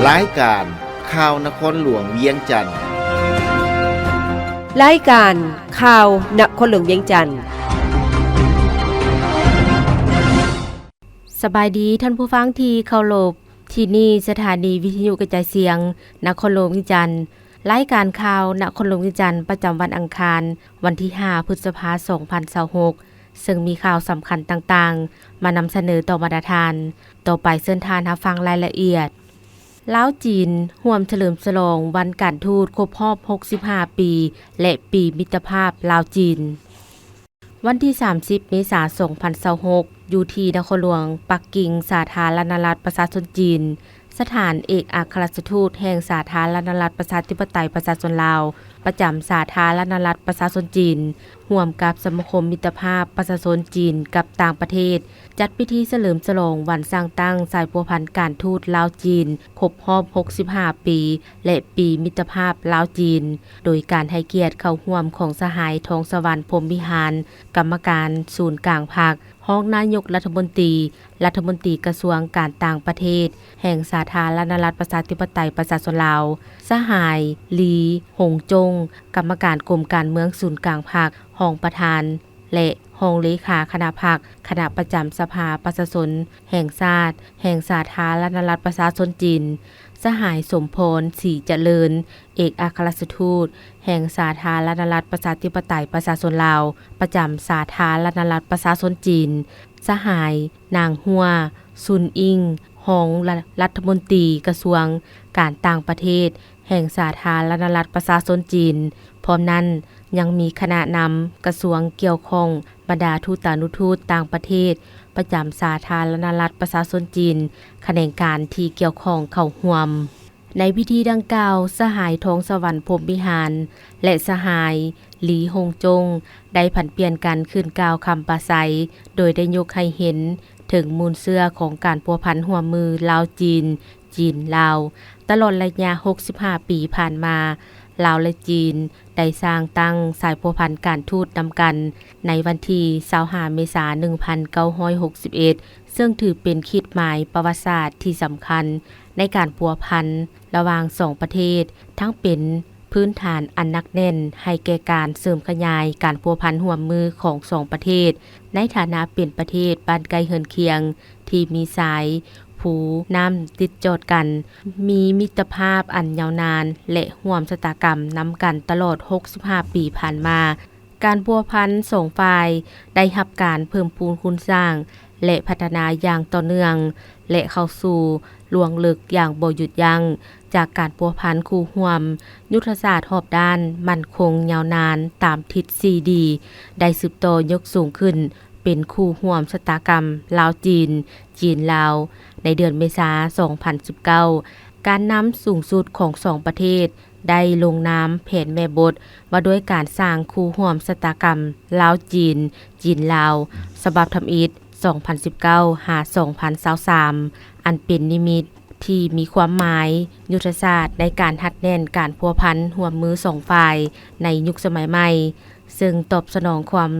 ລາຍການຂ່າວນະຄອນຫຼວງວຽງຈັນ. ລາຍການຂ່າວນະຄອນຫຼວງວຽງຈັນ. ສະບາຍດີທ່ານຜູ້ຟັງທີ່ເຄົາລົບ, ທີ່ນີ້ສະຖານີວິທະຍຸກະຈາຍສຽງນະຄອນຫຼວງວຽງຈັນ. ລາຍການຂ່າວນະຄອນຫຼວງວຽງຈັນ ປະຈຳວັນອັງຄານ ວັນທີຫ້າ ພຶດສະພາ ສອງພັນຊາວຫົກ ເຊິ່ງມີຂ່າວສຳຄັນຕ່າງໆ ມານຳສະເໜີຕໍ່ບັນດາທ່ານ. ຕໍ່ໄປເຊີນທ່ານຮັບຟັງລາຍລະອຽດ. ລາວ-ຈີນ ຮ່ວມສະເຫຼີມສະຫຼອງວັນການທູດຄົບຮອບຫົກສິບຫ້າປີ ແລະ ປີມິດຕະພາບລາວ-ຈີນ. ວັນທີສາມສິບ ເມສາ ສອງພັນຊາວຫົກ ຢູ່ທີ່ນະຄອນຫຼວງປັກກິ່ງ ສາທາລະນະລັດປະຊາຊົນຈີນ, ສະຖານເອກອັກຄະລັດຖະທູດແຫ່ງສາທາລະນະລັດປະຊາທິປະໄຕປະຊາຊົນລາວ ປະຈຳສາທາລະນະລັດປະຊາຊົນຈີນ ຮ່ວມກັບສະມາຄົມມິດຕະພາບປະຊາຊົນຈີນກັບຕ່າງປະເທດ ຈັດພິທີສະເຫຼີມສະຫຼອງວັນສ້າງຕັ້ງສາຍພົວພັນການທູດລາວ-ຈີນ ຄົບຮອບຫົກສິບຫ້າປີ ແລະ ປີມິດຕະພາບລາວ-ຈີນ ໂດຍການໃຫ້ກຽດເຂົ້າຮ່ວມຂອງສະຫາຍ ທອງສະຫວັນ ພົມວິຫານ ກຳມະການສູນກາງພັກ, ຮອງນາຍົກລັດຖະມົນຕີ, ລັດຖະມົນຕີກະຊວງການຕ່າງປະເທດ ແຫ່ງສາທາລະນະລັດປະຊາທິປະໄຕປະຊາຊົນລາວ, ສະຫາຍ ລີ ຫົງຈົງ ກຳມະການກົມການເມືອງສູນກາງພັກ, ຮອງປະທານ ແລະ ຮອງເລຂາຄະນະພັກ, ຄະນະປະຈຳສະພາປະຊາຊົນແຫ່ງຊາດ ແຫ່ງສາທາລະນະລັດປະຊາຊົນຈີນ, ສະຫາຍ ສົມພອນ ສີຈະເລີນ ເອກອັກຄະລັດຖະທູດແຫ່ງສາທາລະນະລັດປະຊາທິປະໄຕປະຊາຊົນລາວ ປະຈຳສາທາລະນະລັດປະຊາຊົນຈີນ, ສະຫາຍ ນາງ ຫົວ ຊຸນອິງ ຮອງລັດຖະມົນຕີກະຊວງການຕ່າງປະເທດແຫ່ງສາທາລະນະລັດປະຊາຊົນຈີນ. ພ້ອມນັ້ນ ຍັງມີຄະນະນຳກະຊວງກ່ຽວຂ້ອງ, ບັນດາທູຕານຸທູດຕ່າງປະເທດປະຈຳສາທາລະນະລັດປະຊາຊົນຈີນ, ຂະແໜງການທີ່ກ່ຽວຂ້ອງເຂົ້າຮ່ວມ. ໃນພິທີດັ່ງກ່າວ, ສະຫາຍ ທອງສະຫວັນ ພົມວິຫານ ແລະ ສະຫາຍ ລີ ຫົງຈົງ ໄດ້ຜັນປ່ຽນກັນຂຶ້ນກ່າວຄຳປາໄສ, ໂດຍໄດ້ຍົກໃຫ້ເຫັນເຖິງມູນເຊື້ອຂອງການພົວພັນຮ່ວມມືລາວ-ຈີນ, ຈີນ-ລາວ. ຕະຫຼອດໄລຍະຫົກສິບຫ້າປີຜ່ານມາ, ລາວ ແລະ ຈີນ ໄດ້ສ້າງຕັ້ງສາຍພົວພັນການທູດນຳກັນໃນວັນທີຊາວຫ້າ ເມສາ ໜຶ່ງພັນເກົ້າຮ້ອຍຫົກສິບເອັດ ເຊິ່ງຖືເປັນຂີດໝາຍປະຫວັດສາດທີ່ສຳຄັນໃນການພົວພັນລະຫວ່າງສອງປະເທດ, ທັງເປັນພື້ນຖານອັນໜັກແໜ້ນໃຫ້ແກ່ການເສີມຂະຫຍາຍການພົວພັນຮ່ວມມືຂອງສອງປະເທດ ໃນຖານະເປັນປະເທດບ້ານໃກ້ເຮືອນຄຽງ ທີ່ມີຊາຍພູນ້ຳຕິດຈອດກັນ, ມີມິດຕະພາບອັນຍາວນານ ແລະ ຮ່ວມຊະຕາກຳນຳກັນຕະຫຼອດຫົກສິບຫ້າປີຜ່ານມາ. ການພົວພັນສອງຝ່າຍໄດ້ຮັບການເພີ່ມພູນຄູນສ້າງ ແລະ ພັດທະນາຢ່າງຕໍ່ເນື່ອງ ແລະ ເຂົ້າສູ່ລວງເລິກຢ່າງບໍ່ຢຸດຢັ້ງ, ຈາກການພົວພັນຄູ່ຮ່ວມຍຸດທະສາດຮອບດ້ານໝັ້ນຄົງຍາວນານຕາມທິດສີ່ດີ ໄດ້ສືບຕໍ່ຍົກສູງຂຶ້ນເປັນຄູ່ຮ່ວມຊະຕາກຳລາວ-ຈີນ, ຈີນ-ລາວ ໃນເດືອນເມສາ ສອງພັນສິບເກົ້າ. ການນຳສູງສຸດຂອງສອງປະເທດ ໄດ້ລົງນາມແຜນແມ່ບົດວ່າດ້ວຍການສ້າງຄູ່ຮ່ວມຊະຕາກຳລາວ-ຈີນ, ຈີນ-ລາວ ສະບັບທຳອິດ ສອງພັນສິບເກົ້າ ຫາ ສອງພັນຊາວສາມ ອັນເປັນນິມິດທີ່ມີຄວາມໝາຍຍຸດທະສາດໃນການຮັດແໜ້ນການພົວພັນຮ່ວມມືສອງຝ່າຍໃນຍຸກສະໄໝໃໝ່, ເຊິ່ງຕອບສະໜອງຄວາມ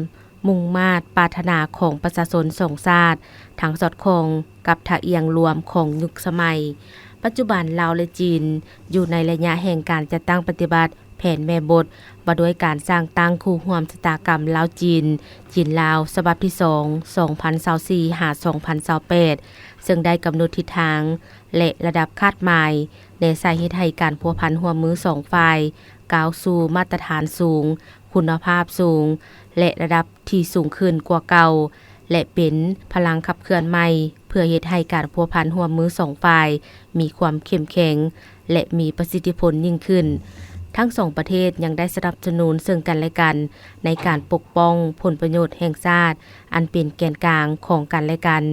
ມຸ່ງມາດປາດຖະໜາຂອງປະຊາຊົນສອງຊາດ, ທັງສອດຄ່ອງກັບທ່າອ່ຽງລວມຂອງຍຸກສະໄໝ. ປັດຈຸບັນ ລາວ ແລະ ຈີນ ຢູ່ໃນໄລຍະແຫ່ງການຈັດຕັ້ງປະຕິບັດແຜນແມ່ບົດວ່າດ້ວຍການສ້າງຕັ້ງຄູ່ຮ່ວມຊະຕາກຳລາວ-ຈີນ, ຈີນ-ລາວ ສະບັບທີສອງ ສອງພັນຊາວສີ່ ຫາ ສອງພັນຊາວແປດ ເຊິ່ງໄດ້ກຳນົດທິດທາງ ແລະ ລະດັບຄາດໝາຍ ແນໃສ່ເຮັດໃຫ້ການພົວພັນຮ່ວມມືສອງຝ່າຍ ກ້າວສູ່ມາດຕະຖານສູງ, ຄຸນນະພາບສູງ ແລະ ລະດັບທີ່ສູງຂຶ້ນກວ່າເກົ່າ ແລະ ເປັນພະລັງຂັບເຄື່ອນໃໝ່ ເພື່ອເຮັດໃຫ້ການພົວພັນຮ່ວມມືສອງຝ່າຍມີຄວາມເຂັ້ມແຂງ ແລະ ມີປະສິດທິຜົນຍິ່ງຂຶ້ນ. ທັງສອງປະເທດຍັງໄດ້ສະໜັບສະໜູນເຊິ່ງກັນແລະກັນໃນການປົກປ້ອງຜົນປະໂຫຍດແຫ່ງຊາດ ອັນເປັນແກນກາງຂອງກັນແລະກັນ,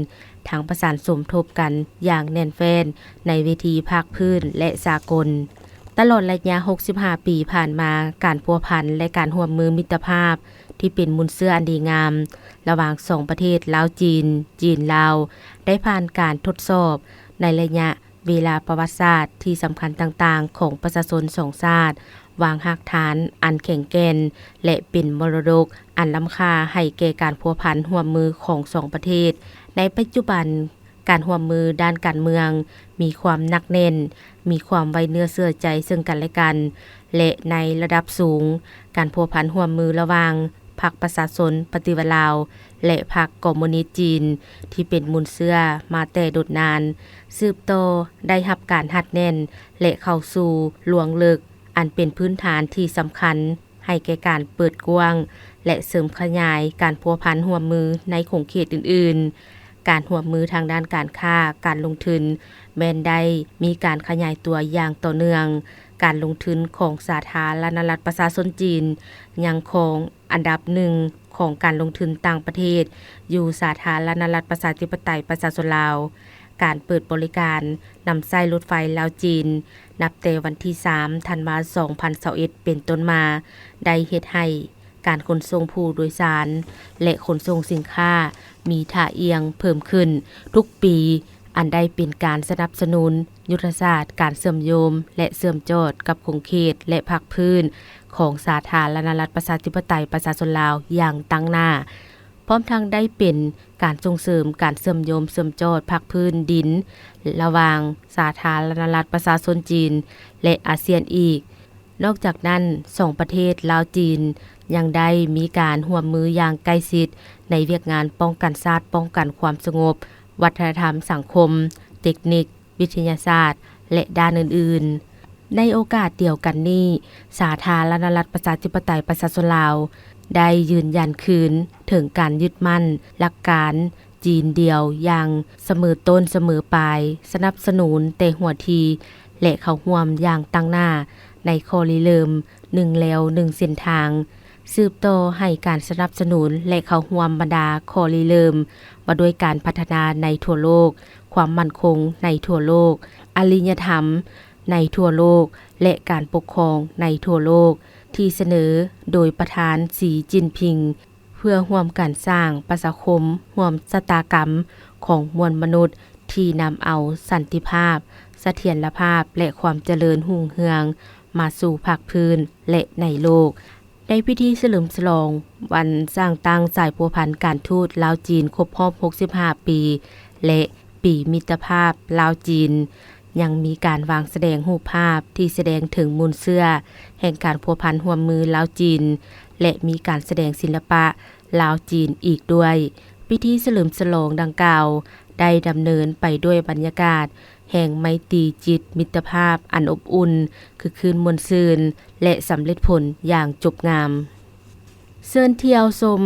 ທັງປະສານສົມທົບກັນຢ່າງແໜ້ນແຟ້ນໃນເວທີພາກພື້ນ ແລະ ສາກົນ. ຕະຫຼອດໄລຍະຫົກສິບຫ້າປີຜ່ານມາ, ການພົວພັນ ແລະ ການຮ່ວມມືມິດຕະພາບທີ່ເປັນມູນເຊື້ອອັນດີງາມລະຫວ່າງສອງປະເທດລາວ-ຈີນ, ຈີນ-ລາວ ໄດ້ຜ່ານການທົດສອບໃນໄລຍະເວລາປະຫວັດສາດທີ່ສຳຄັນຕ່າງໆຂອງປະຊາຊົນສອງຊາດ, ວາງຮາກຖານອັນແຂງແກ່ນ ແລະ ເປັນມໍລະດົກອັນລ້ຳຄ່າໃຫ້ແກ່ການພົວພັນຮ່ວມມືຂອງສອງປະເທດ. ໃນປັດຈຸບັນ, ການຮ່ວມມືດ້ານການເມືອງມີຄວາມໜັກແໜ້ນ, ມີຄວາມໄວ້ເນື້ອເຊື່ອໃຈເຊິ່ງກັນແລະກັນ ແລະ ໃນລະດັບສູງ, ການພົວພັນຮ່ວມມືລະຫວ່າງພັກປະຊາຊົນປະຕິວັດລາວ ແລະ ພັກຄອມມູນິດຈີນ ທີ່ເປັນມູນເຊື້ອມາແຕ່ດົນນານ ສືບຕໍ່ໄດ້ຮັບການຮັດແໜ້ນ ແລະ ເຂົ້າສູ່ລວງເລິກ ອັນເປັນພື້ນຖານທີ່ສຳຄັນໃຫ້ແກ່ການເປີດກວ້າງ ແລະ ເສີມຂະຫຍາຍການພົວພັນຮ່ວມມືໃນຂົງເຂດອື່ນໆ. ການຮ່ວມມືທາງດ້ານການຄ້າ, ການລົງທຶນ ແມ່ນໄດ້ມີການຂະຫຍາຍຕົວຢ່າງຕໍ່ເນື່ອງ. ການລົງທຶນຂອງສາທາລະນະລັດປະຊາຊົນຈີນ ຍັງຄອງອັນດັບໜຶ່ງຂອງການລົງທຶນຕ່າງປະເທດ ຢູ່ສາທາລະນະລັດປະຊາທິປະໄຕປະຊາຊົນລາວ. ການເປີດບໍລິການນຳໃຊ້ລົດໄຟລາວຈີນ ນັບແຕ່ວັນທີສາມ ທັນວາ ສອງພັນຊາວເອັດ ເປັນຕົ້ນມາ ໄດ້ເຮັດໃຫ້ການຂົນສົ່ງຜູ້ໂດຍສານ ແລະ ຂົນສົ່ງສິນຄ້າມີທ່າອ່ຽງເພີ່ມຂຶ້ນທຸກປີ, ອັນໄດ້ເປັນການສະໜັບສະໜູນຍຸດທະສາດການເຊື່ອມໂຍງ ແລະ ເຊື່ອມຈອດກັບຂົງເຂດ ແລະ ພາກພື້ນຂອງສາທາລະນະລັດປະຊາທິປະໄຕປະຊາຊົນລາວຢ່າງຕັ້ງໜ້າ. ພ້ອມທັງໄດ້ເປັນການສົ່ງເສີມການເຊື່ອມໂຍງເຊື່ອມຈອດພາກພື້ນດິນລະຫວ່າງສາທາລະນະລັດປະຊາຊົນຈີນ ແລະ ອາຊຽນອີກ. ນອກຈາກນັ້ນ, ສອງປະເທດລາວ-ຈີນ ຍັງໄດ້ມີການຮ່ວມມືຢ່າງໃກ້ຊິດໃນວຽກງານປ້ອງກັນຊາດ, ປ້ອງກັນຄວາມສະຫງົບ, ວັດທະນະທຳ, ສັງຄົມ, ເຕັກນິກ, ວິທະຍາສາດ ແລະ ດ້ານອື່ນໆ. ໃນໂອກາດດຽວກັນນີ້, ສາທາລະນະລັດປະຊາທິປະໄຕປະຊາຊົນລາວ ໄດ້ຢືນຢັນຄືນເຖິງການຍຶດໝັ້ນຫຼັກການຈີນດຽວຢ່າງສະເໝີຕົ້ນສະເໝີປາຍ, ສະໜັບສະໜູນແຕ່ຫົວທີ ແລະ ເຂົ້າຮ່ວມຢ່າງຕັ້ງໜ້າໃນຂໍ້ລິເລີ່ມໜຶ່ງແລວໜຶ່ງເສັ້ນທາງ, ສືບຕໍ່ໃຫ້ການສະໜັບສະໜູນ ແລະ ເຂົ້າຮ່ວມບັນດາຂໍ້ລິເລີ່ມ ວ່າດ້ວຍການພັດທະນາໃນທົ່ວໂລກ, ຄວາມໝັ້ນຄົງໃນທົ່ວໂລກ, ອາລິຍະທຳໃນທົ່ວໂລກ ແລະ ການປົກຄອງໃນທົ່ວໂລກ ທີ່ສະເໜີໂດຍປະທານ ສີ ຈິ້ນຜິງ, ເພື່ອຮ່ວມກັນສ້າງປະຊາຄົມຮ່ວມຊະຕາກຳຂອງມວນມະນຸດ ທີ່ນຳເອົາສັນຕິພາບ, ສະຖຽນລະພາບ ແລະ ຄວາມຈະເລີນຮຸ່ງເຮືອງມາສູ່ພາກພື້ນ ແລະ ໃນໂລກ. ໃນພິທີສະເຫຼີມສະຫຼອງວັນສ້າງຕັ້ງສາຍພົວພັນການທູດລາວ-ຈີນຄົບຮອບຫົກສິບຫ້າປີ ແລະ ປີມິດຕະພາບລາວ-ຈີນ, ຍັງມີການວາງສະແດງຮູບພາບທີ່ສະແດງເຖິງມູນເຊື້ອແຫ່ງການພົວພັນຮ່ວມມືລາວ-ຈີນ ແລະ ມີການສະແດງສິລະປະລາວ-ຈີນອີກດ້ວຍ. ພິທີສະເຫຼີມສະຫຼອງດັ່ງກ່າວໄດ້ດຳເນີນໄປດ້ວຍບັນຍາກາດແຫ່ງໄມຕີຈິດມິດຕະພາບອັນອົບອຸ່ນ, ຄຶກຄື້ນມ່ວນຊື່ນ ແລະ ສຳເລັດຜົນຢ່າງຈົບງາມ. ເຊີນທ່ຽວຊົມ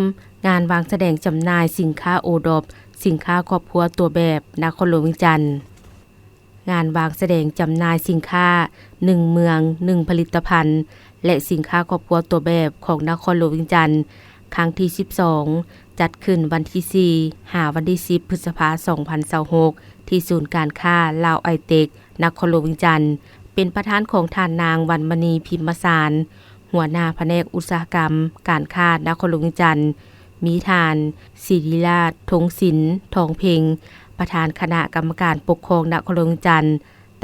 ງານວາງສະແດງຈຳໜ່າຍສິນຄ້າໂອດອບ, ສິນຄ້າຄອບຄົວຕົວແບບ ນະຄອນຫຼວງວຽງຈັນ. ງານວາງສະແດງຈຳໜ່າຍສິນຄ້າໜຶ່ງເມືອງໜຶ່ງຜະລິດຕະພັນ ແລະ ສິນຄ້າຄອບຄົວຕົວແບບຂອງນະຄອນຫຼວງວຽງຈັນ ຄັ້ງທີສິບສອງ ຈັດຂຶ້ນວັນທີສີ່ ຫາວັນທີສິບ ພຶດສະພາ ສອງພັນຊາວຫົກ ທີ່ສູນການຄ້າລາວໄອເຕັກ ນະຄອນຫຼວງວຽງຈັນ, ເປັນປະທານຂອງທ່ານນາງ ວັນມະນີ ພິມມະສານ, ຫົວໜ້າພະແນກອຸດສາຫະກຳການຄ້ານະຄອນຫຼວງວຽງຈັນ, ມີທ່ານ ສິລິລາດ ທົງສິນ ທອງເພັງ, ປະທານຄະນະກຳມະການປົກຄອງນະຄອນຫຼວງວຽງຈັນ,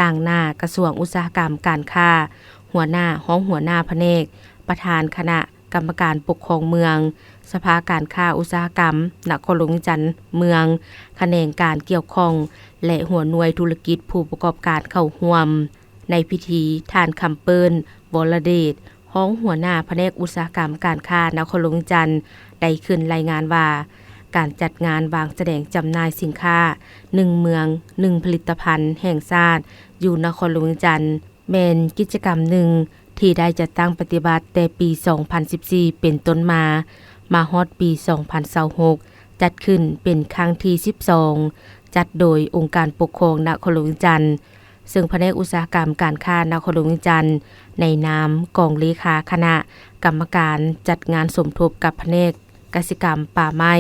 ຕາງໜ້າກະຊວງອຸດສາຫະກຳການຄ້າ, ຫົວໜ້າ, ຮອງຫົວໜ້າພະແນກ, ປະທານຄະນະກຳມະການປົກຄອງເມືອງ, ສະພາການຄ້າອຸດສາຫະກຳນະຄອນຫຼວງວຽງຈັນເມືອງ, ຂະແໜງການກ່ຽວຂ້ອງ ແລະ ຫົວໜ່ວຍທຸລະກິດຜູ້ປະກອບການເຂົ້າຮ່ວມ. ໃນພິທີ, ທ່ານ ຄຳເປີ້ນ ວໍລະເດດ, ຮອງຫົວໜ້າພະແນກອຸດສາຫະກຳການຄ້ານະຄອນຫຼວງວຽງຈັນ ໄດ້ຂຶ້ນລາຍງານວ່າ ການຈັດງານວາງສະແດງຈຳໜ່າຍສິນຄ້າໜຶ່ງເມືອງໜຶ່ງຜະລິດຕະພັນແຫ່ງຊາດຢູ່ນະຄອນຫຼວງວຽງຈັນ ແມ່ນກິດຈະກຳໜຶ່ງທີ່ໄດ້ຈັດຕັ້ງປະຕິບັດແຕ່ປີສອງພັນສິບສີ່ເປັນຕົ້ນມາ, ມາຮອດປີສອງພັນຊາວຫົກ ຈັດຂຶ້ນເປັນຄັ້ງທີສິບສອງ ຈັດໂດຍອົງການປົກຄອງນະຄອນຫຼວງວຽງຈັນ ເຊິ່ງພະແນກອຸດສາຫະກຳການຄ້ານະຄອນຫຼວງວຽງຈັນ ໃນນາມກອງເລຂາຄະນະກຳມະການຈັດງານສົມທົບກັບພະແນກກະສິກຳປ່າໄມ້,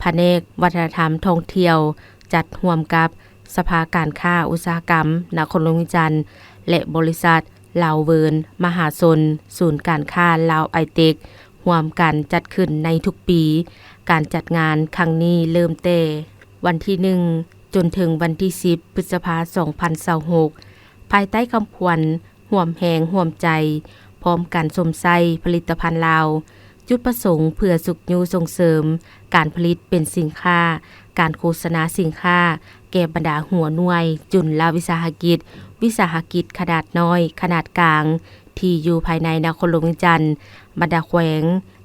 ພະແນກວັດທະນະທຳທ່ອງທ່ຽວ ຈັດຮ່ວມກັບສະພາການຄ້າອຸດສາຫະກຳນະຄອນຫຼວງວຽງຈັນ ແລະ ບໍລິສັດລາວເວີນມະຫາຊົນ, ສູນການຄ້າລາວໄອເຕັກ ຮ່ວມກັນຈັດຂຶ້ນໃນທຸກປີ. ການຈັດງານຄັ້ງນີ້ເລີ່ມແຕ່ວັນທີໜຶ່ງ ຈົນເຖິງວັນທີສິບ ພຶດສະພາ ສອງພັນຊາວຫົກ ພາຍໃຕ້ຄຳຂວັນ ຮ່ວມແຮງຮ່ວມໃຈ ພ້ອມກັນຊົມໃຊ້ຜະລິດຕະພັນລາວ, ຈຸດປະສົງເພື່ອຊຸກຍູ້ສົ່ງເສີມການຜະລິດເປັນສິນຄ້າ ການໂຄສະນາສິນຄ້າແກ່ບັນດາຫົວໜ່ວຍຈຸນລະວິສາຫະກິດ, ວິສາຫະກິດຂະໜາດນ້ອຍ, ຂະໜາດກາງ ທີ່ຢູ່ພາຍໃນນະຄອນຫຼວງວຽງຈັນ, ບັນດາແຂວງ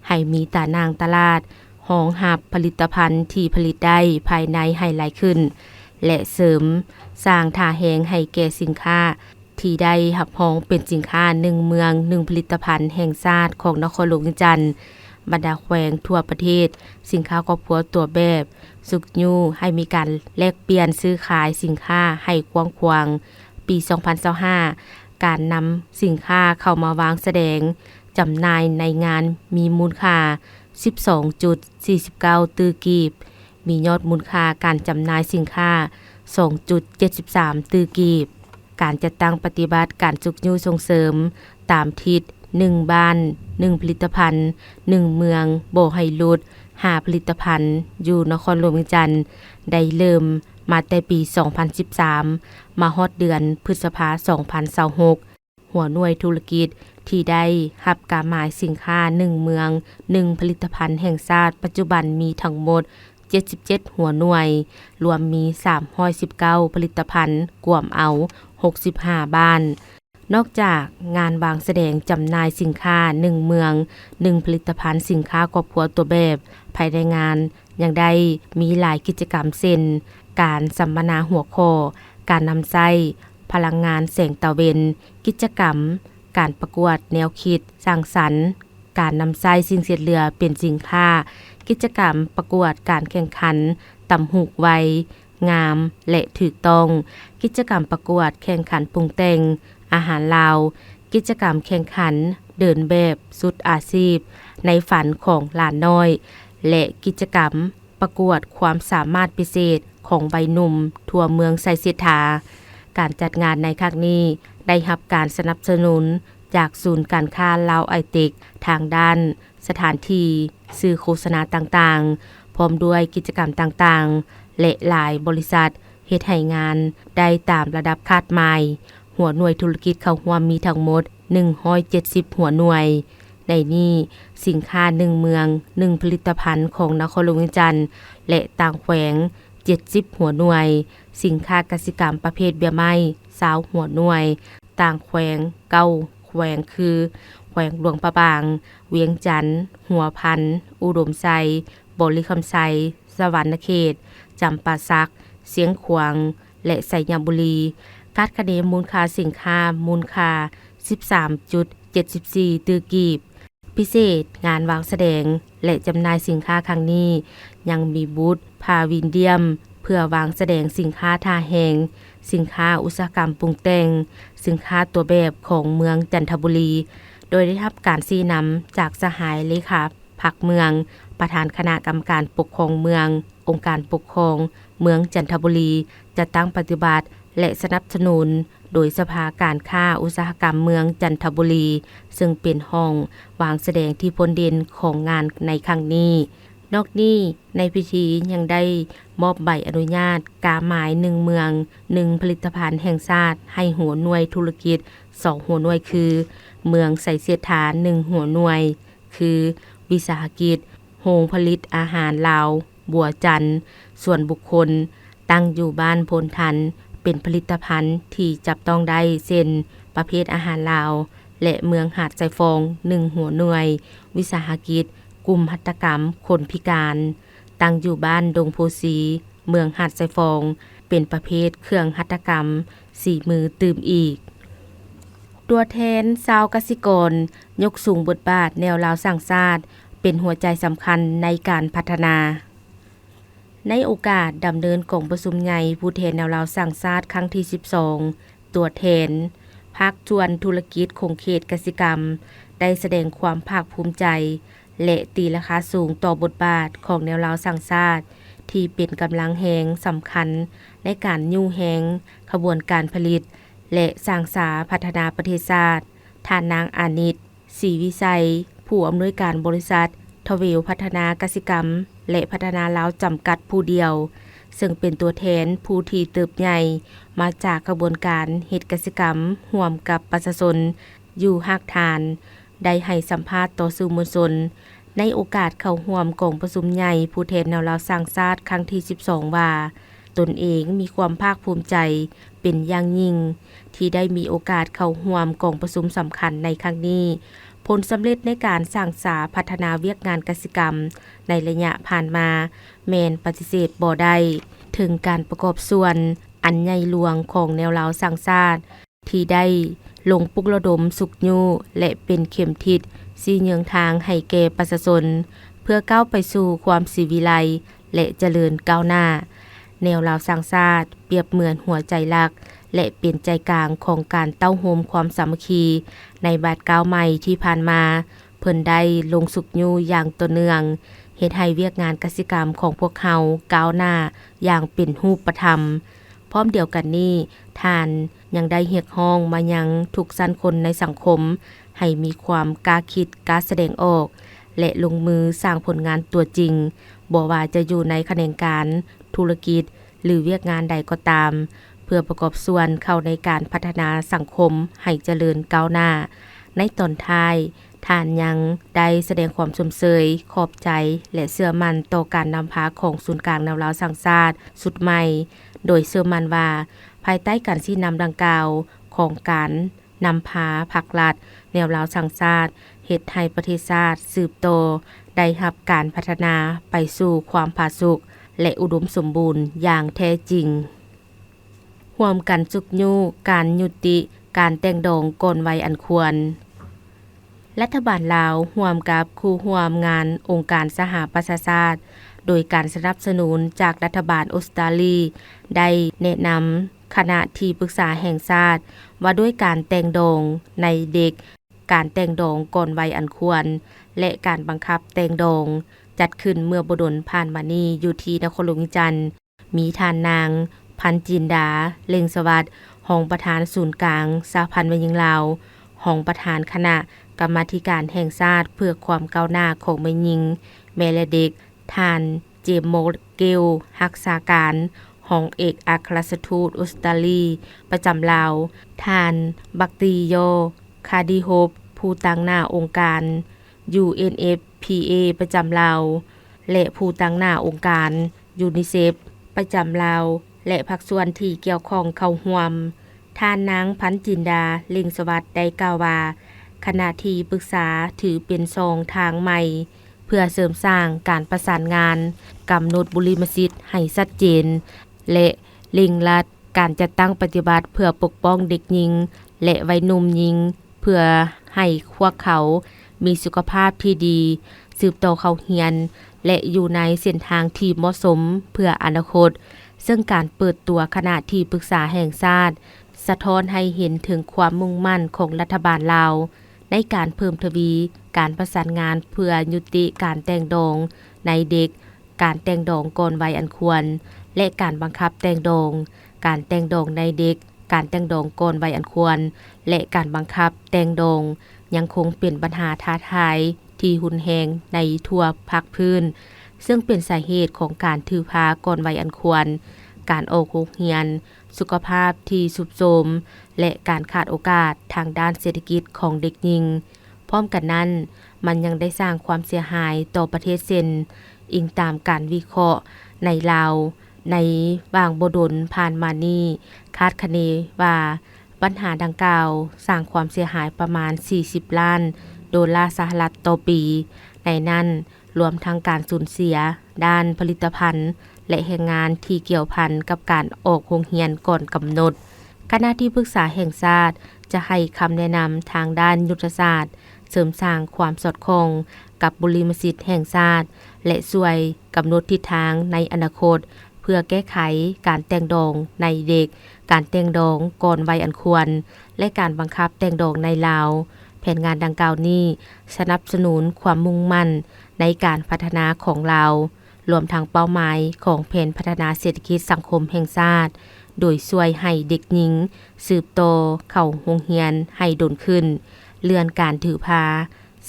ໃຫ້ມີຕາໜ່າງຕະຫຼາດຮອງຮັບຜະລິດຕະພັນທີ່ຜະລິດໄດ້ພາຍໃນໃຫ້ຫຼາຍຂຶ້ນ ແລະ ເສີມສ້າງທ່າແຮງໃຫ້ແກ່ສິນຄ້າ ທີ່ໄດ້ຮັບຮອງເປັນສິນຄ້າໜຶ່ງເມືອງໜຶ່ງຜະລິດຕະພັນແຫ່ງຊາດຂອງນະຄອນຫຼວງວຽງຈັນ, ບັນດາແຂວງທົ່ວປະເທດ, ສິນຄ້າຄອບຄົວຕົວແບບ, ຊຸກຍູ້ໃຫ້ມີການແລກປ່ຽນຊື້ຂາຍສິນຄ້າໃຫ້ກວ້າງຂວາງ. ປີສອງພັນຊາວຫ້າ ການນຳສິນຄ້າເຂົ້າມາວາງສະແດງຈຳໜ່າຍໃນງານມີມູນຄ່າສິບສອງຈຸດສີ່ສິບເກົ້າຕື້ກີບ, ມີຍອດມູນຄ່າການຈຳໜ່າຍສິນຄ້າສອງຈຸດເຈັດສິບສາມຕື້ກີບ. ການຈັດຕັ້ງປະຕິບັດການຊຸກຍູ້ສົ່ງເສີມຕາມທິດ ໜຶ່ງບ້ານ ໜຶ່ງຜະລິດຕະພັນ ໜຶ່ງເມືອງ ບໍ່ໃຫ້ຫຼຸດ ຫ້າຜະລິດຕະພັນ ຢູ່ນະຄອນຫຼວງວຽງຈັນ ໄດ້ເລີ່ມມາແຕ່ປີສອງພັນສິບສາມ ມາຮອດເດືອນພຶດສະພາສອງພັນຊາວຫົກ. ຫົວໜ່ວຍທຸລະກິດທີ່ໄດ້ຮັບກາໝາຍສິນຄ້າໜຶ່ງເມືອງ ໜຶ່ງຜະລິດຕະພັນແຫ່ງຊາດ ປັດຈຸບັນມີທັງໝົດເຈັດສິບເຈັດຫົວໜ່ວຍ, ລວມມີສາມຮ້ອຍສິບເກົ້າຜະລິດຕະພັນ, ກວມເອົາຫົກສິບຫ້າບ້ານ. ນອກຈາກງານວາງສະແດງຈຳໜ່າຍສິນຄ້າໜຶ່ງເມືອງ ໜຶ່ງຜະລິດຕະພັນ, ສິນຄ້າຄອບຄົວຕົວແບບ, ພາຍໃນງານຍັງໄດ້ມີຫຼາຍກິດຈະກຳ ເຊັ່ນ ການສຳມະນາຫົວຂໍ້ ການນຳໃຊ້ພະລັງງານແສງຕາເວັນ, ກິດຈະກຳການປະກວດແນວຄິດສ້າງສັນ, ການນຳໃຊ້ສິ່ງເສດເຫຼືອເປັນສິນຄ້າ, ກິດຈະກຳປະກວດການແຂ່ງຂັນຕຳຫຸກໄວ, ງາມ ແລະ ຖືກຕ້ອງ, ກິດຈະກຳປະກວດແຂ່ງຂັນປຸງແຕ່ງອາຫານລາວ, ກິດຈະກຳແຂ່ງຂັນເດີນແບບຊຸດອາຊີບໃນຝັນຂອງຫຼານນ້ອຍ ແລະ ກິດຈະກຳປະກວດຄວາມສາມາດພິເສດຂອງໄວໜຸ່ມທົ່ວເມືອງໄຊເສດຖາ. ການຈັດງານໃນຄັ້ງນີ້ໄດ້ຮັບການສະໜັບສະໜູນຈາກສູນການຄ້າລາວໄອເຕັກ ທາງດ້ານ ສະຖານທີ່, ສື່ໂຄສະນາຕ່າງໆ, ພ້ອມດ້ວຍກິດຈະກຳຕ່າງໆ ແລະ ຫຼາຍບໍລິສັດ ເຮັດໃຫ້ງານໄດ້ຕາມລະດັບຄາດໝາຍ. ຫົວໜ່ວຍທຸລະກິດເຂົ້າຮ່ວມມີທັງໝົດໜຶ່ງຮ້ອຍເຈັດສິບຫົວໜ່ວຍ. ໃນນີ້, ສິນຄ້າໜຶ່ງເມືອງ, ໜຶ່ງຜະລິດຕະພັນຂອງນະຄອນຫຼວງວຽງຈັນ ແລະ ຕ່າງແຂວງ ເຈັດສິບຫົວໜ່ວຍ, ສິນຄ້າກະສິກຳປະເພດເບ້ຍໄມ້ ຊາວຫົວໜ່ວຍ, ຕ່າງແຂວງ ເກົ້າແຂວງ ຄື ແຂວງຫຼວງພະບາງ, ວຽງຈັນ, ຫົວພັນ, ອຸດົມໄຊ, ບໍລິຄຳໄຊ, ສະຫວັນນະເຂດ, ຈຳປາສັກ, ຊຽງຂວາງ ແລະ ໄຊຍະບູລີ. ຄາດຄະເນມູນຄ່າສິນຄ້າ ມູນຄ່າສິບສາມຈຸດເຈັດສິບສີ່ຕື້ກີບ. ພິເສດ, ງານວາງສະແດງ ແລະ ຈຳໜ່າຍສິນຄ້າຄັ້ງນີ້ ຍັງມີບູດພາວິນດຽມ ເພື່ອວາງສະແດງສິນຄ້າທ່າແຮງ, ສິນຄ້າອຸດສາຫະກຳປຸງແຕ່ງ, ສິນຄ້າຕົວແບບຂອງເມືອງຈັນທະບູລີ, ໂດຍໄດ້ຮັບການຊີ້ນຳຈາກສະຫາຍເລຂາພັກເມືອງ, ປະທານຄະນະກຳມະການປົກຄອງເມືອງ, ອົງການປົກຄອງເມືອງຈັນທະບູລີ, ຈັດຕັ້ງປະຕິບັດ ແລະ ສະໜັບສະໜູນ ໂດຍສະພາການຄ້າອຸດສາຫະກຳເມືອງຈັນທະບູລີ, ເຊິ່ງເປັນຫ້ອງວາງສະແດງທີ່ພົ້ນເດັ່ນຂອງງານໃນຄັ້ງນີ້. ນອກນີ້, ໃນພິທີຍັງໄດ້ມອບໃບອະນຸຍາດກາໝາຍໜຶ່ງເມືອງ, ໜຶ່ງຜະລິດຕະພັນແຫ່ງຊາດ ໃຫ້ຫົວໜ່ວຍທຸລະກິດສອງຫົວໜ່ວຍ ຄື ເມືອງໄຊເສດຖາໜຶ່ງຫົວໜ່ວຍ ຄື ວິສາຫະກິດໂຮງຜະລິດອາຫານລາວ ບົວຈັນ, ສ່ວນບຸກຄົນ ຕັ້ງຢູ່ບ້ານໂພນທັນ ເປັນຜະລິດຕະພັນທີ່ຈັບຕ້ອງໄດ້ ເຊັ່ນ ປະເພດອາຫານລາວ ແລະ ເມືອງຫາດຊາຍຟອງ ໜຶ່ງຫົວໜ່ວຍ, ວິສາຫະກິດກຸ່ມຫັດຖະກຳຄົນພິການ ຕັ້ງຢູ່ບ້ານດົງໂພສີ ເມືອງຫາດຊາຍຟອງ ເປັນປະເພດເຄື່ອງຫັດຖະກຳສີມືຕື່ມອີກ. ຕົວແທນຊາວກະສິກອນຍົກສູງບົດບາດແນວລາວສ້າງຊາດ ເປັນຫົວໃຈສຳຄັນໃນການພັດທະນາ. ໃນໂອກາດດຳເນີນກອງປະຊຸມໃຫຍ່ຜູ້ແທນແນວລາວສ້າງຊາດຄັ້ງທີສິບສອງ, ຕົວແທນພາກສ່ວນທຸລະກິດຂົງເຂດກະສິກຳ ໄດ້ສະແດງຄວາມພາກພູມໃຈ ແລະ ຕີລາຄາສູງຕໍ່ບົດບາດຂອງແນວລາວສ້າງຊາດ ທີ່ເປັນກຳລັງແຮງສຳຄັນໃນການຍູ້ແຮງຂະບວນການຜະລິດ ແລະ ສ້າງສາພັດທະນາປະເທດຊາດ. ທ່ານນາງ ອານິດ ສີວິໄຊ, ຜູ້ອຳນວຍການບໍລິສັດ ທະເວລພັດທະນາກະສິກຳ ແລະ ພັດທະນາລາວ ຈຳກັດ ຜູ້ດຽວ, ເຊິ່ງເປັນຕົວແທນຜູ້ທີ່ເຕີບໃຫຍ່ມາຈາກຂະບວນການເຮັດກະສິກຳຮ່ວມກັບປະຊາຊົນຢູ່ຮາກຖານ, ໄດ້ໃຫ້ສຳພາດຕໍ່ສື່ມວນຊົນ ໃນໂອກາດເຂົ້າຮ່ວມກອງປະຊຸມໃຫຍ່ຜູ້ແທນແນວລາວສ້າງຊາດຄັ້ງທີສິບສອງ ວ່າ ຕົນເອງມີຄວາມພາກພູມໃຈເປັນຢ່າງຍິ່ງ ທີ່ໄດ້ມີໂອກາດເຂົ້າຮ່ວມກອງປະຊຸມສຳຄັນໃນຄັ້ງນີ້. ຜົນສຳເລັດໃນການສ້າງສາພັດທະນາວຽກງານກະສິກຳໃນໄລຍະຜ່ານມາ ແມ່ນປະຕິເສດບໍ່ໄດ້ ເຖິງການປະກອບສ່ວນອັນໃຫຍ່ຫຼວງຂອງແນວລາວສ້າງຊາດ ທີ່ໄດ້ລົງປຸກລະດົມຊຸກຍູ້ ແລະ ເປັນເຂັມທິດຊີ້ເຍືອງທາງໃຫ້ແກ່ປະຊາຊົນ ເພື່ອກ້າວໄປສູ່ຄວາມສີວິໄລ ແລະ ຈະເລີນກ້າວໜ້າ. ແນວລາວສ້າງຊາດປຽບເໝືອນຫົວໃຈຫຼັກ ແລະ ເປັນໃຈກາງຂອງການເຕົ້າໂຮມຄວາມສາມັກຄີໃນບາດກ້າວໃໝ່ທີ່ຜ່ານມາ. ເພິ່ນໄດ້ລົງຊຸກຍູ້ຢ່າງຕໍ່ເນື່ອງ, ເຮັດໃຫ້ວຽກງານກະສິກຳຂອງພວກເຮົາກ້າວໜ້າຢ່າງເປັນຮູບປະທຳ. ພ້ອມດຽວກັນນີ້, ທ່ານຍັງໄດ້ຮຽກຮ້ອງມາຍັງທຸກຊັ້ນຄົນໃນສັງຄົມ ໃຫ້ມີຄວາມກ້າຄິດ, ກ້າສະແດງອອກ ແລະ ລົງມືສ້າງຜົນງານຕົວຈິງ, ບໍ່ວ່າຈະຢູ່ໃນຂະແໜງການ, ທຸລະກິດ ຫຼື ວຽກງານໃດກໍຕາມ, ເພື່ອປະກອບສ່ວນເຂົ້າໃນການພັດທະນາສັງຄົມໃຫ້ຈະເລີນກ້າວໜ້າ. ໃນຕອນທ້າຍ, ທ່ານຍັງໄດ້ສະແດງຄວາມຊົມເຊີຍ, ຂອບໃຈ ແລະ ເຊື່ອໝັ້ນຕໍ່ການນຳພາຂອງສູນກາງແນວລາວສ້າງຊາດຊຸດໃໝ່, ໂດຍເຊື່ອໝັ້ນວ່າ ພາຍໃຕ້ການຊີ້ນຳດັ່ງກ່າວຂອງການນຳພາພັກລັດ, ແນວລາວສ້າງຊາດ ເຮັດໃຫ້ປະເທດຊາດສືບຕໍ່ໄດ້ຮັບການພັດທະນາໄປສູ່ຄວາມຜາສຸກ ແລະ ອຸດົມສົມບູນຢ່າງແທ້ຈິງ. ຮ່ວມກັນຊຸກຍູ້ການຍຸຕິການແຕ່ງດອງກ່ອນໄວອັນຄວນ. ລັດຖະບານລາວຮ່ວມກັບຄູ່ຮ່ວມງານອົງການສະຫະປະຊາຊາດ ໂດຍການສະໜັບສະໜູນຈາກລັດຖະບານອົດສະຕາລີ ໄດ້ແນະນຳຄະນະທີ່ປຶກສາແຫ່ງຊາດ ວ່າດ້ວຍການແຕ່ງດອງໃນເດັກ, ການແຕ່ງດອງກ່ອນໄວອັນຄວນ ແລະ ການບັງຄັບແຕ່ງດອງ ຈັດຂຶ້ນເມື່ອບໍ່ດົນຜ່ານມານີ້ຢູ່ທີ່ນະຄອນຫຼວງວຽງຈັນ. ມີທ່ານນາງ ພັນຈິນດາ ເລັ່ງສະຫວັດ ຮອງປະທານສູນກາງສະຫະພັນແມ່ຍິງລາວ, ຮອງປະທານຄະນະກຳມາທິການແຫ່ງຊາດເພື່ອຄວາມກ້າວໜ້າຂອງແມ່ຍິງ, ແມ່ ແລະ ເດັກ, ທ່ານ ເຈມ ໂມເກວ ຮັກສາການຮອງເອກອັກຄະລັດຖະທູດອົດສະຕາລີປະຈຳລາວ, ທ່ານ ບັກຕີໂຢ ຄາດີໂຮບ ຜູ້ຕາງໜ້າອົງການ UNFPA ປະຈຳລາວ ແລະ ຜູ້ຕາງໜ້າອົງການ UNICEF ປະຈຳລາວ ແລະ ພາກສ່ວນທີ່ກ່ຽວຂ້ອງເຂົ້າຮ່ວມ. ທ່ານນາງ ພັນຈິນດາ ເລັ່ງສະຫວັດ ໄດ້ກ່າວວ່າ ຄະນະທີ່ປຶກສາຖືເປັນຊ່ອງທາງໃໝ່ ເພື່ອເສີມສ້າງການປະສານງານ, ກຳນົດບຸລິມະສິດໃຫ້ຊັດເຈນ ແລະ ເລັ່ງລັດການຈັດຕັ້ງປະຕິບັດເພື່ອປົກປ້ອງເດັກຍິງ ແລະ ໄວໜຸ່ມຍິງ ເພື່ອໃຫ້ພວກເຂົາມີສຸຂະພາບທີ່ດີ, ສືບຕໍ່ເຂົ້າຮຽນ ແລະ ຢູ່ໃນເສັ້ນທາງທີ່ເໝາະສົມເພື່ອອະນາຄົດ, ເຊິ່ງການເປີດຕົວຄະນະທີ່ປຶກສາແຫ່ງຊາດ ສະທ້ອນໃຫ້ເຫັນເຖິງຄວາມມຸ່ງໝັ້ນຂອງລັດຖະບານລາວ ໃນການເພີ່ມທະວີການປະສານງານເພື່ອຍຸຕິການແຕ່ງດອງໃນເດັກ, ການແຕ່ງດອງກ່ອນໄວອັນຄວນ ແລະ ການບັງຄັບແຕ່ງດອງ, ການແຕ່ງດອງໃນເດັກ, ການແຕ່ງດອງກ່ອນໄວອັນຄວນ ແລະ ການບັງຄັບແຕ່ງດອງ ຍັງຄົງເປັນບັນຫາທ້າທາຍທີ່ຮຸນແຮງໃນທົ່ວພາກພື້ນ, ເຊິ່ງເປັນສາເຫດຂອງການຖືພາກ່ອນໄວອັນຄວນ, ການອອກໂຮງຮຽນ, ສຸຂະພາບທີ່ຊຸດໂຊມ ແລະ ການຂາດໂອກາດທາງດ້ານເສດຖະກິດຂອງເດັກຍິງ. ພ້ອມກັນນັ້ນ, ມັນຍັງໄດ້ສ້າງຄວາມເສຍຫາຍຕໍ່ປະເທດເຊັ່ນ, ອີງຕາມການວິເຄາະໃນລາວໃນຫວ່າງບໍ່ດົນຜ່ານມານີ້, ຄາດຄະເນວ່າບັນຫາດັ່ງກ່າວສ້າງຄວາມເສຍຫາຍປະມານສີ່ສິບລ້ານໂດລາສະຫະລັດຕໍ່ປີ, ໃນນັ້ນ ລວມທັງການສູນເສຍດ້ານຜະລິດຕະພັນ ແລະ ແຮງງານທີ່ກ່ຽວພັນກັບການອອກໂຮງຮຽນກ່ອນກຳນົດ. ຄະນະທີ່ປຶກສາແຫ່ງຊາດຈະໃຫ້ຄຳແນະນຳທາງດ້ານຍຸດທະສາດ, ເສີມສ້າງຄວາມສອດຄ່ອງກັບບຸລິມະສິດແຫ່ງຊາດ ແລະ ຊ່ວຍກຳນົດທິດທາງໃນອະນາຄົດ ເພື່ອແກ້ໄຂການແຕ່ງດອງໃນເດັກ, ການແຕ່ງດອງກ່ອນໄວອັນຄວນ ແລະ ການບັງຄັບແຕ່ງດອງໃນລາວ. ແຜນງານດັ່ງກ່າວນີ້ສະໜັບສະໜູນຄວາມມຸ່ງໝັ້ນໃນການພັດທະນາຂອງລາວ, ລວມທັງເປົ້າໝາຍຂອງແຜນພັດທະນາເສດຖະກິດສັງຄົມແຫ່ງຊາດ, ໂດຍຊ່ວຍໃຫ້ເດັກຍິງສືບຕໍ່ເຂົ້າໂຮງຮຽນໃຫ້ດົນຂຶ້ນ, ເລື່ອນການຖືພາ,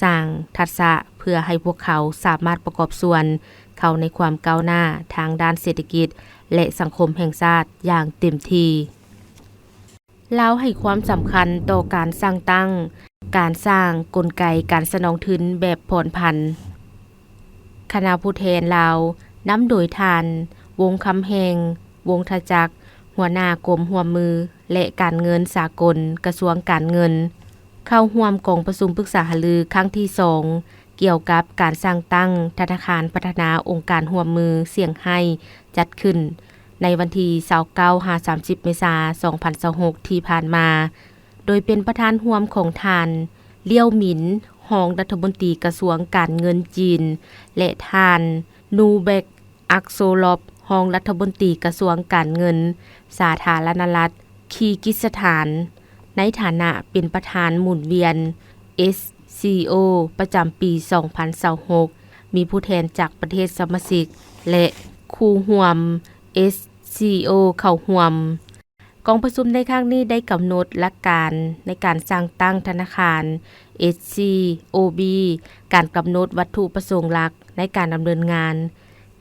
ສ້າງທັກສະເພື່ອໃຫ້ພວກເຂົາສາມາດປະກອບສ່ວນເຂົ້າໃນຄວາມກ້າວໜ້າທາງດ້ານເສດຖະກິດ ແລະ ສັງຄົມແຫ່ງຊາດຢ່າງເຕັມທີ່. ລາວໃຫ້ຄວາມສຳຄັນຕໍ່ການສ້າງຕັ້ງ, ການສ້າງກົນໄກການສະໜອງທຶນແບບຜ່ອນຜັນ. ຄະນະຜູ້ແທນລາວ ນຳໂດຍທ່ານ ວົງຄຳແຮງ ວົງທະຈັກ ຫົວໜ້າກົມຮ່ວມມື ແລະ ການເງິນສາກົນ ກະຊວງການເງິນ ເຂົ້າຮ່ວມກອງປະຊຸມປຶກສາຫາລືຄັ້ງທີສອງ ກ່ຽວກັບການສ້າງຕັ້ງທະນາຄານພັດທະນາອົງການຮ່ວມມືຊຽງໄຮ້ ຈັດຂຶ້ນໃນວັນທີຊາວເກົ້າຫາສາມສິບ ເມສາ ສອງພັນຊາວຫົກ ທີ່ຜ່ານມາ, ໂດຍເປັນປະທານຮ່ວມຂອງທ່ານ ລ້ຽວໝິນ ຮອງລັດຖະມົນຕີກະຊວງການເງິນຈີນ ແລະ ທ່ານ ນູແບັກ ອັກໂຊລອບ ຮອງລັດຖະມົນຕີກະຊວງການເງິນສາທາລະນະລັດຄີກິສຖານ ໃນຖານະເປັນປະທານໝູນວຽນ ເອສຊີໂອ ປະຈຳປີສອງພັນຊາວຫົກ ມີຜູ້ແທນຈາກປະເທດສະມາຊິກ ແລະ ຄູ່ຮ່ວມ ເອສຊີໂອ ເຂົ້າຮ່ວມ. ກອງປະຊຸມໃນຄັ້ງນີ້ໄດ້ກຳນົດຫຼັກການໃນການສ້າງຕັ້ງທະນາຄານ ເອສຊີໂອບີ, ການກຳນົດວັດຖຸປະສົງຫຼັກໃນການດຳເນີນງານ,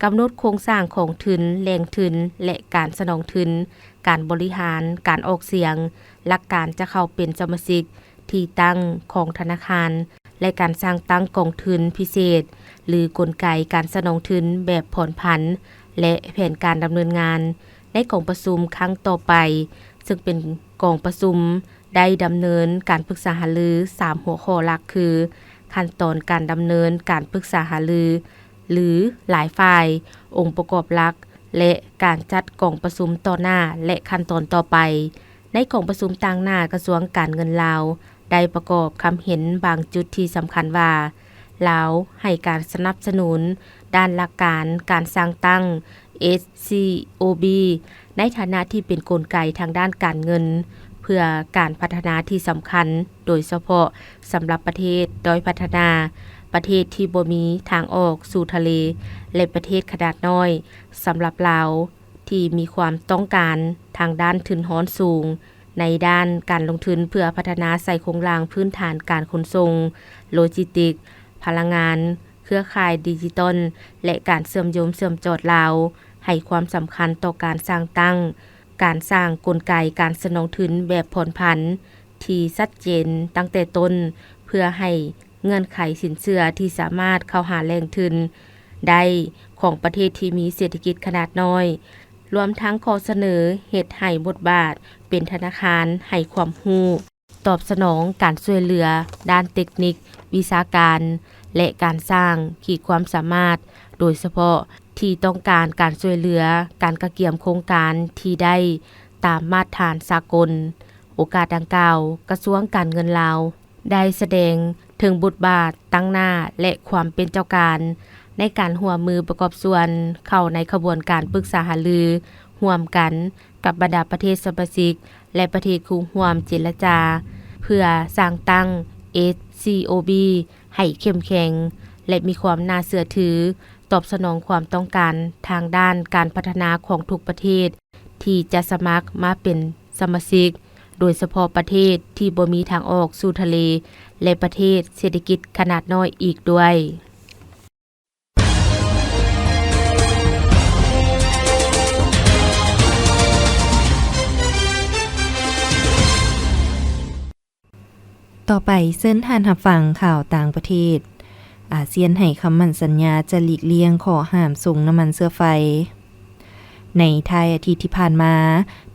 ກຳນົດໂຄງສ້າງຂອງທຶນ, ແຫຼ່ງທຶນ ແລະ ການສະໜອງທຶນ, ການບໍລິຫານ, ການອອກສຽງ, ຫຼັກການຈະເຂົ້າເປັນສະມາຊິກ, ທີ່ຕັ້ງຂອງທະນາຄານ ແລະ ການສ້າງຕັ້ງກອງທຶນພິເສດ ຫຼື ກົນໄກການສະໜອງທຶນແບບຜ່ອນຜັນ ແລະ ແຜນການດຳເນີນງານ. ໃນກອງປະຊຸມຄັ້ງຕໍ່ໄປ, ເຊິ່ງເປັນກອງປະຊຸມໄດ້ດຳເນີນການປຶກສາຫາລືສາມຫົວຂໍ້ຫຼັກ ຄື ຂັ້ນຕອນການດຳເນີນການປຶກສາຫາລື ຫຼື ຫຼາຍຝ່າຍ, ອົງປະກອບຫຼັກ ແລະ ການຈັດກອງປະຊຸມຕໍ່ໜ້າ ແລະ ຂັ້ນຕອນຕໍ່ໄປ. ໃນກອງປະຊຸມຕາງໜ້າ, ກະຊວງການເງິນລາວໄດ້ປະກອບຄຳເຫັນບາງຈຸດທີ່ສຳຄັນວ່າ ລາວໃຫ້ການສະໜັບສະໜູນດ້ານຫຼັກການການສ້າງຕັ້ງ ເອສຊີໂອບີ ໃນຖານະທີ່ເປັນກົນໄກທາງດ້ານການເງິນ ເພື່ອການພັດທະນາທີ່ສຳຄັນ, ໂດຍສະເພາະສຳລັບປະເທດດ້ອຍພັດທະນາ, ປະເທດທີ່ບໍ່ມີທາງອອກສູ່ທະເລ ແລະ ປະເທດຂະໜາດນ້ອຍ. ສຳລັບລາວ ທີ່ມີຄວາມຕ້ອງການທາງດ້ານທຶນຮອນສູງ ໃນດ້ານການລົງທຶນເພື່ອພັດທະນາໃສ່ໂຄງລ່າງພື້ນຖານການຂົນສົ່ງ, ໂລຈິສຕິກ, ພະລັງງານ, ເຄືອຂ່າຍດິຈິຕອນ ແລະ ການເຊື່ອມໂຍງເຊື່ອມຈອດລາວ ໃຫ້ຄວາມສຳຄັນຕໍ່ການສ້າງຕັ້ງ, ການສ້າງກົນໄກການສະໜອງທຶນແບບຜ່ອນຜັນທີ່ຊັດເຈນຕັ້ງແຕ່ຕົ້ນ ເພື່ອໃຫ້ ເງື່ອນໄຂສິນເຊື່ອທີ່ສາມາດເຂົ້າຫາແຫຼ່ງທຶນໄດ້ຂອງປະເທດທີ່ມີເສດຖະກິດຂະໜາດນ້ອຍ, ລວມທັງຂໍ້ສະເໜີເຮັດໃຫ້ບົດບາດເປັນທະນາຄານໃຫ້ຄວາມຮູ້, ຕອບສະໜອງການຊ່ວຍເຫຼືອດ້ານເຕັກນິກ, ວິຊາການ ແລະ ການສ້າງຂີດຄວາມສາມາດ, ໂດຍສະເພາະທີ່ຕ້ອງການການຊ່ວຍເຫຼືອການກະກຽມໂຄງການທີ່ໄດ້ຕາມມາດຖານສາກົນ. ໂອກາດດັ່ງກ່າວ, ກະຊວງການເງິນລາວ ໄດ້ສະແດງເຖິງບົດບາດຕັ້ງໜ້າ ແລະ ຄວາມເປັນເຈົ້າການໃນການຮ່ວມມືປະກອບສ່ວນເຂົ້າໃນຂະບວນການປຶກສາຫາລືຮ່ວມກັນກັບບັນດາປະເທດສະມາຊິກ ແລະ ປະເທດຄູ່ຮ່ວມເຈລະຈາ ເພື່ອສ້າງຕັ້ງ ເອສຊີໂອບີ ໃຫ້ເຂັ້ມແຂງ ແລະ ມີຄວາມໜ້າເຊື່ອຖື, ຕອບສະໜອງຄວາມຕ້ອງການທາງດ້ານການພັດທະນາຂອງທຸກປະເທດ ທີ່ຈະສະໝັກມາເປັນສະມາຊິກ, ໂດຍສະເພາະປະເທດທີ່ບໍ່ມີທາງອອກສູ່ທະເລ ແລະ ປະເທດເສດຖະກິດຂະໜາດນ້ອຍອີກດ້ວຍ. ຕໍ່ໄປເຊີນທ່ານຮັບຟັງຂ່າວຕ່າງປະເທດ. ອາຊຽນໃຫ້ຄຳໝັ້ນສັນຍາຈະຫຼີກລ່ຽງຂໍ້ຫ້າມສົ່ງນ້ຳມັນເຊື້ອໄຟ. ໃນທ້າຍອາທິດທີ່ຜ່ານມາ,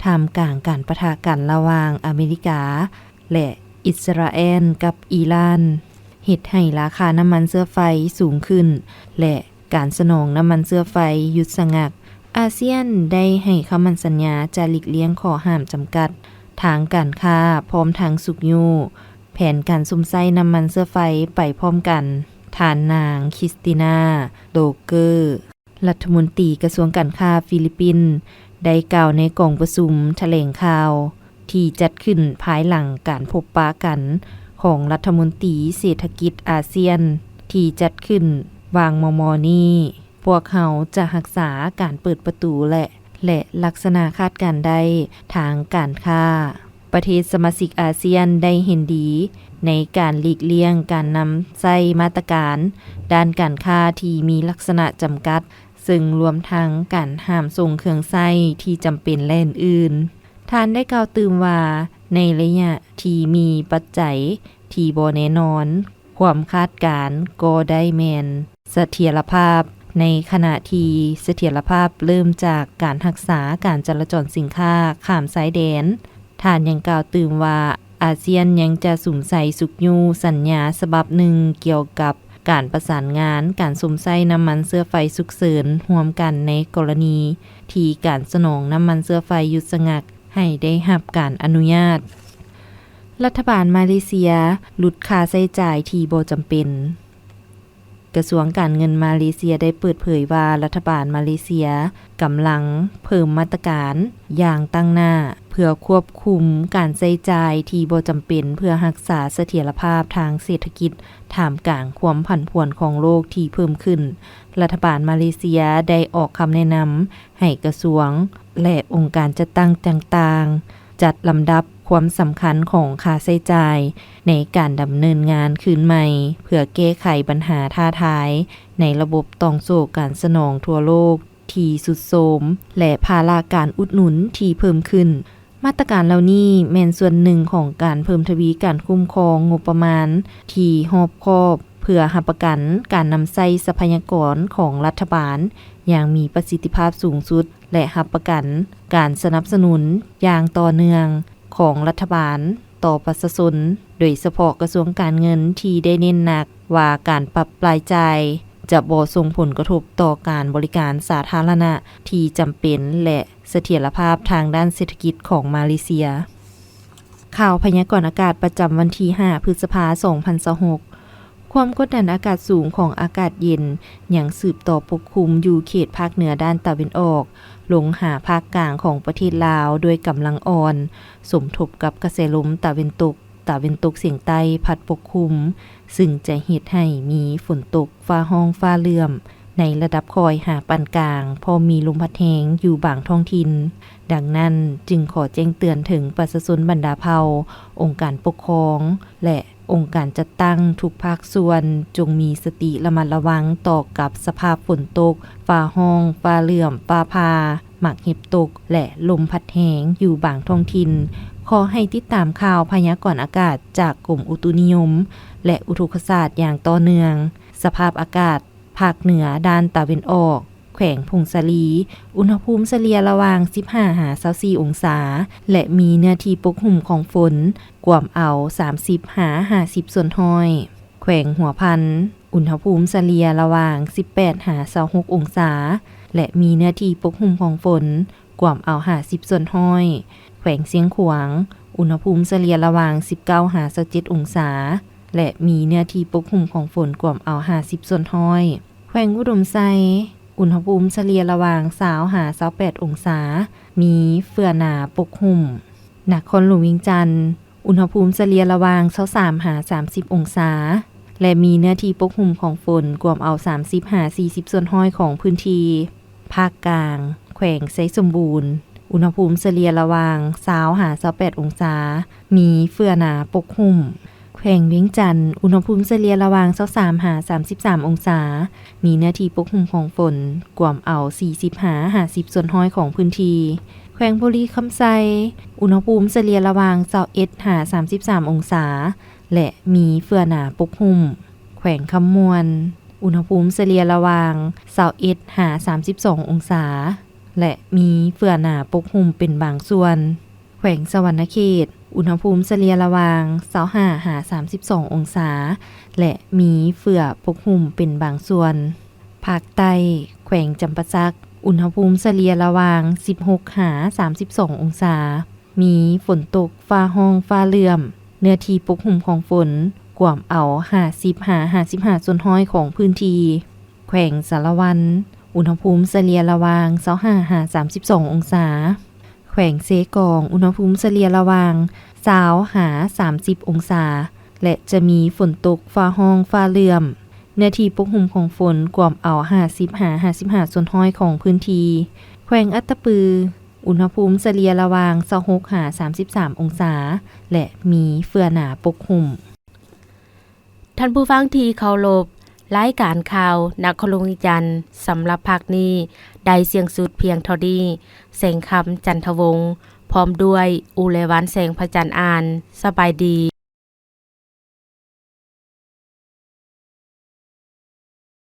ທ່າມກາງການປະທະກັນລະຫວ່າງອາເມລິກາ ແລະ ອິດສະຣາແອນກັບອີຣານ, ເຮັດໃຫ້ລາຄານ້ຳມັນເຊື້ອໄຟສູງຂຶ້ນ ແລະ ການສະໜອງນ້ຳມັນເຊື້ອໄຟຢຸດສະງັກ. ອາຊຽນໄດ້ໃຫ້ຄຳໝັ້ນສັນຍາຈະຫຼີກລ່ຽງຂໍ້ຫ້າມຈຳກັດທາງການຄ້າ ພ້ອມທັງຊຸກຍູ້ແຜນການຊຸມໃຊ້ນ້ຳມັນເຊື້ອໄຟໄປພ້ອມກັນ, ທ່ານນາງ ຄິສຕິນາ ໂດເກີ ລັດຖະມົນຕີກະຊວງການຄ້າຟີລິບປິນ ໄດ້ກ່າວໃນກອງປະຊຸມຖະແຫຼງຂ່າວ ທີ່ຈັດຂຶ້ນພາຍຫຼັງການພົບປະກັນຂອງລັດຖະມົນຕີເສດຖະກິດອາຊຽນ ທີ່ຈັດຂຶ້ນຫວ່າງມໍ່ໆນີ້, ພວກເຮົາຈະຮັກສາການເປີດປະຕູ ແລະ ແລະ ລັກສະນະຄາດການໄດ້ທາງການຄ້າ. ປະເທດສະມາຊິກອາຊຽນໄດ້ເຫັນດີໃນການຫຼີກລ່ຽງການນຳໃຊ້ມາດຕະການດ້ານການຄ້າທີ່ມີລັກສະນະຈຳກັດ, ເຊິ່ງລວມທັງການຫ້າມສົ່ງເຄື່ອງໃຊ້ທີ່ຈຳເປັນ ແລະ ອື່ນໆ. ທ່ານໄດ້ກ່າວຕື່ມວ່າ, ໃນໄລຍະທີ່ມີປັດໄຈທີ່ບໍ່ແນ່ນອນ, ຄວາມຄາດການກໍໄດ້ແມ່ນ ສະຖຽນລະພາບ ໃນຂະນະທີ່ສະຖຽນລະພາບເລີ່ມຈາກການຮັກສາການຈະລາຈອນສິນຄ້າຂ້າມຊາຍແດນ. ທ່ານຍັງກ່າວຕື່ມວ່າ ອາຊຽນຍັງຈະສຸມໃສ່ຊຸກຍູ້ສັນຍາສະບັບໜຶ່ງກ່ຽວກັບການປະສານງານການຊົມໃຊ້ນ້ຳມັນເຊື້ອໄຟສຸກເສີນຮ່ວມກັນໃນກໍລະນີທີ່ການສະໜອງນ້ຳມັນເຊື້ອໄຟຢຸດຊະງັກໃຫ້ໄດ້ຮັບການອະນຸຍາດ. ລັດຖະບານມາເລເຊຍຫຼຸດຄ່າໃຊ້ຈ່າຍທີ່ບໍ່ຈຳເປັນ. ກະຊວງການເງິນມາເລເຊຍໄດ້ເປີດເຜີຍວ່າ ລັດຖະບານມາເລເຊຍກຳລັງເພີ່ມມາດຕະການຢ່າງຕັ້ງໜ້າ ເພື່ອຄວບຄຸມການໃຊ້ຈ່າຍທີ່ບໍ່ຈຳເປັນ ເພື່ອຮັກສາສະຖຽນລະພາບທາງເສດຖະກິດ ທ່າມກາງຄວາມຜັນຜວນຂອງໂລກທີ່ເພີ່ມຂຶ້ນ. ລັດຖະບານມາເລເຊຍໄດ້ອອກຄຳແນະນຳໃຫ້ກະຊວງ ແລະ ອົງການຈັດຕັ້ງຕ່າງໆ ຈັດລຳດັບຄວາມສຳຄັນຂອງຄ່າໃຊ້ຈ່າຍໃນການດຳເນີນງານຄືນໃໝ່ ເພື່ອແກ້ໄຂບັນຫາທ້າທາຍໃນລະບົບຕ່ອງໂສ້ການສະໜອງທົ່ວໂລກທີ່ຊຸດໂຊມ ແລະ ພາລະການອຸດໜູນທີ່ເພີ່ມຂຶ້ນ. ມາດຕະການເຫຼົ່ານີ້ແມ່ນສ່ວນໜຶ່ງຂອງການເພີ່ມທະວີການຄຸ້ມຄອງງົບປະມານທີ່ຮອບຄອບ ເພື່ອຮັບປະກັນການນຳໃຊ້ຊັບພະຍາກອນຂອງລັດຖະບານຢ່າງມີປະສິດທິພາບສູງສຸດ ແລະ ຮັບປະກັນການສະໜັບສະໜູນຢ່າງຕໍ່ເນື່ອງຂອງລັດຖະບານຕໍ່ປະຊາຊົນ, ໂດຍສະເພາະກະຊວງການເງິນທີ່ໄດ້ເນັ້ນໜັກວ່າການປັບລາຍຈ່າຍຈະບໍ່ສົ່ງຜົນກະທົບຕໍ່ການບໍລິການສາທາລະນະທີ່ຈຳເປັນ ແລະ ສະຖຽນລະພາບທາງດ້ານເສດຖະກິດຂອງມາເລເຊຍ. ຂ່າວພະຍາກອນອາກາດປະຈຳວັນທີຫ້າ ພຶດສະພາ ສອງພັນຊາວຫົກ. ຄວາມກົດດັນອາກາດສູງຂອງອາກາດເຢັນຍັງສືບຕໍ່ປົກຄຸມຢູ່ເຂດພາກເໜືອດ້ານຕາເວັນອອກ ລົງຫາພາກກາງຂອງປະເທດລາວດ້ວຍກຳລັງອ່ອນ, ສົມທົບກັບກະແສລົມຕາເວັນຕົກ, ຕາເວັນຕົກສຽງໃຕ້ພັດປົກຄຸມ, ຊຶ່ງຈະເຮັດໃຫ້ມີຝົນຕົກ ຟ້າຮ້ອງຟ້າເຫຼື້ອມໃນລະດັບຄ່ອຍຫາປານກາງ, ພ້ອມມີລົມພັດແຮງຢູ່ບາງທ້ອງຖິ່ນ. ດັ່ງນັ້ນ, ຈຶ່ງຂໍແຈ້ງເຕືອນເຖິງປະຊາຊົນບັນດາເຜົ່າ, ອົງການປົກຄອງ ແລະ ອົງການຈັດຕັ້ງທຸກພາກສ່ວນ ຈົ່ງມີສະຕິລະມັດລະວັງຕໍ່ກັບສະພາບຝົນຕົກ, ຟ້າຮ້ອງ, ຟ້າເຫຼື້ອມ, ຟ້າຜ່າ, ໝາກເຫັບຕົກ ແລະ ລົມພັດແຮງຢູ່ບາງທ້ອງຖິ່ນ. ຂໍໃຫ້ຕິດຕາມຂ່າວພະຍາກອນອາກາດຈາກກົມອຸຕຸນິຍົມ ແລະ ອຸທົກກະສາດຢ່າງຕໍ່ເນື່ອງ. ສະພາບອາກາດ ພາກເໜືອດ້ານຕາເວັນອອກ, ແຂວງຜົ້ງສາລີ, ອຸນຫະພູມສະເລ່ຍລະຫວ່າງສິບຫ້າຫາຊາວສີ່ອົງສາ ແລະ ມີເນື້ອທີ່ປົກຫຸ້ມຂອງຝົນກວມເອົາສາມສິບຫາຫ້າສິບສ່ວນຮ້ອຍ. ແຂວງຫົວພັນ, ອຸນຫະພູມສະເລ່ຍລະຫວ່າງສິບແປດຫາຊາວຫົກອົງສາ ແລະ ມີເນື້ອທີ່ປົກຫຸ້ມຂອງຝົນກວມເອົາຫ້າສິບສ່ວນຮ້ອຍ. ແຂວງຊຽງຂວາງ, ອຸນຫະພູມສະເລ່ຍລະຫວ່າງສິບເກົ້າຫາຊາວເຈັດອົງສາ ແລະ ມີເນື້ອທີ່ປົກຫຸ້ມຂອງຝົນກວມເອົາຫ້າສິບສ່ວນຮ້ອຍ. ແຂວງອຸດົມໄຊ, ອຸນຫະພູມສະເລ່ຍລະຫວ່າງຊາວຫາຊາວແປດອົງສາ, ມີເຝື້ອໜາປົກຫຸ້ມ. ນະຄອນຫຼວງວຽງຈັນ, ອຸນຫະພູມສະເລ່ຍລະຫວ່າງຊາວສາມຫາສາມສິບອົງສາ ແລະ ມີເນື້ອທີ່ປົກຫຸ້ມຂອງຝົນກວມເອົາສາມສິບຫາສີ່ສິບສ່ວນຮ້ອຍຂອງພື້ນທີ່. ພາກກາງ, ແຂວງໄຊສົມບູນ, ອຸນຫະພູມສະເລ່ຍລະຫວ່າງຊາວຫາຊາວແປດອົງສາ, ມີເຝື້ອໜາປົກຫຸ້ມ. ແຂວງວຽງຈັນ, ອຸນຫະພູມສະເລ່ຍລະຫວ່າງຊາວສາມຫາສາມສິບສາມອົງສາ, ມີເນື້ອທີ່ປົກຫຸ້ມຂອງຝົນກວມເອົາສີ່ສິບຫາຫ້າສິບສ່ວນຮ້ອຍຂອງພື້ນທີ່. ແຂວງບໍລິຄຳໄຊ, ອຸນຫະພູມສະເລ່ຍລະຫວ່າງຊາວເອັດຫາສາມສິບສາມອົງສາ ແລະ ມີເຝື້ອໜາປົກຫຸ້ມ. ແຂວງຄຳມ່ວນ, ອຸນຫະພູມສະເລ່ຍລະຫວ່າງຊາວເອັດຫາສາມສິບສອງອົງສາ ແລະ ມີເຝື້ອໜາປົກຫຸ້ມເປັນບາງສ່ວນ. ແຂວງສະຫວັນນະເຂດ, ອຸນຫະພູມສະເລ່ຍລະຫວ່າງຊາວຫ້າຫາສາມສິບສອງອົງສາ ແລະ ມີເຝື້ອປົກຫຸ້ມເປັນບາງສ່ວນ. ພາກໃຕ້, ແຂວງຈຳປາສັກ, ອຸນຫະພູມສະເລ່ຍລະຫວ່າງສິບຫົກຫາສາມສິບສອງອົງສາ, ມີຝົນຕົກ, ຟ້າຮ້ອງ, ຟ້າເຫຼື້ອມ, ເນື້ອທີ່ປົກຫຸ້ມຂອງຝົນກວມເອົາຫ້າສິບຫາຫ້າສິບຫ້າສ່ວນຮ້ອຍຂອງພື້ນທີ່. ແຂວງສາລະວັນ, ອຸນຫະພູມສະເລ່ຍລະຫວ່າງຊາວຫ້າຫາສາມສິບສອງອົງສາ. ແຂວງເຊກອງ, ອຸນຫະພູມສະເລ່ຍລະຫວ່າງຊາວຫາສາມສິບອົງສາ ແລະ ຈະມີຝົນຕົກ, ຟ້າຮ້ອງ, ຟ້າເຫຼື້ອມ, ເນື້ອທີ່ປົກຫຸ້ມຂອງຝົນກວມເອົາຫ້າສິບຫາຫ້າສິບຫ້າສ່ວນຮ້ອຍຂອງພື້ນທີ່. ແຂວງອັດຕະປື, ອຸນຫະພູມສະເລ່ຍລະຫວ່າງຊາວຫົກຫາສາມສິບສາມອົງສາ ແລະ ມີເຝື້ອໜາປົກຫຸ້ມ. ທ່ານຜູ້ຟັງທີ່ເຄົາລົບ, ລາຍການຂ່າວນະຄອນຫຼວງວຽງຈັນສຳລັບພາກນີ້ໄດ້ສິ້ນສຸດພຽງເທົ່ານີ້. ແສງຄຳ ຈັນທະວົງ ພ້ອມດ້ວຍ ອູ ແລະ ວານແສງ ພະຈັນອ່ານ. ສະບາຍດີ.